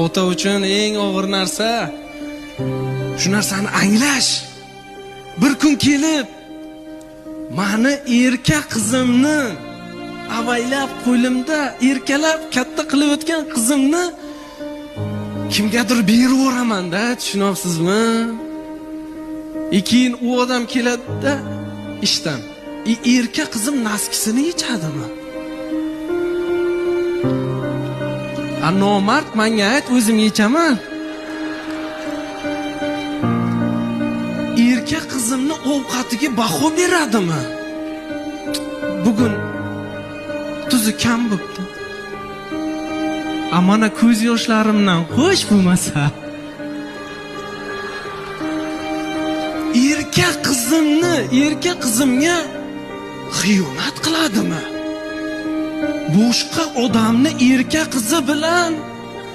Ota uchun eng og'ir narsa shu narsani anglash. Bir kun kelib mani erka qizimni avaylab qo'limda erkalab katta qilib o'tgan qizimni kimgadir berib yuboraman-da, tushunyapsizmi? Keyin u odam keladi-da ishdan. Erka qizim naskisini yechadimi? A nomard menga ayt, o'zim yechaman. Erka qizimni ovqatiga baho beradimi? Bugun tuzi kam bo'pti. A mana ko'z yoshlarimdan xo'sh bo'lmasa. Erka qizimni, erka qizimga xiyonat qiladimi? Boshqa odamni erka qizi bilan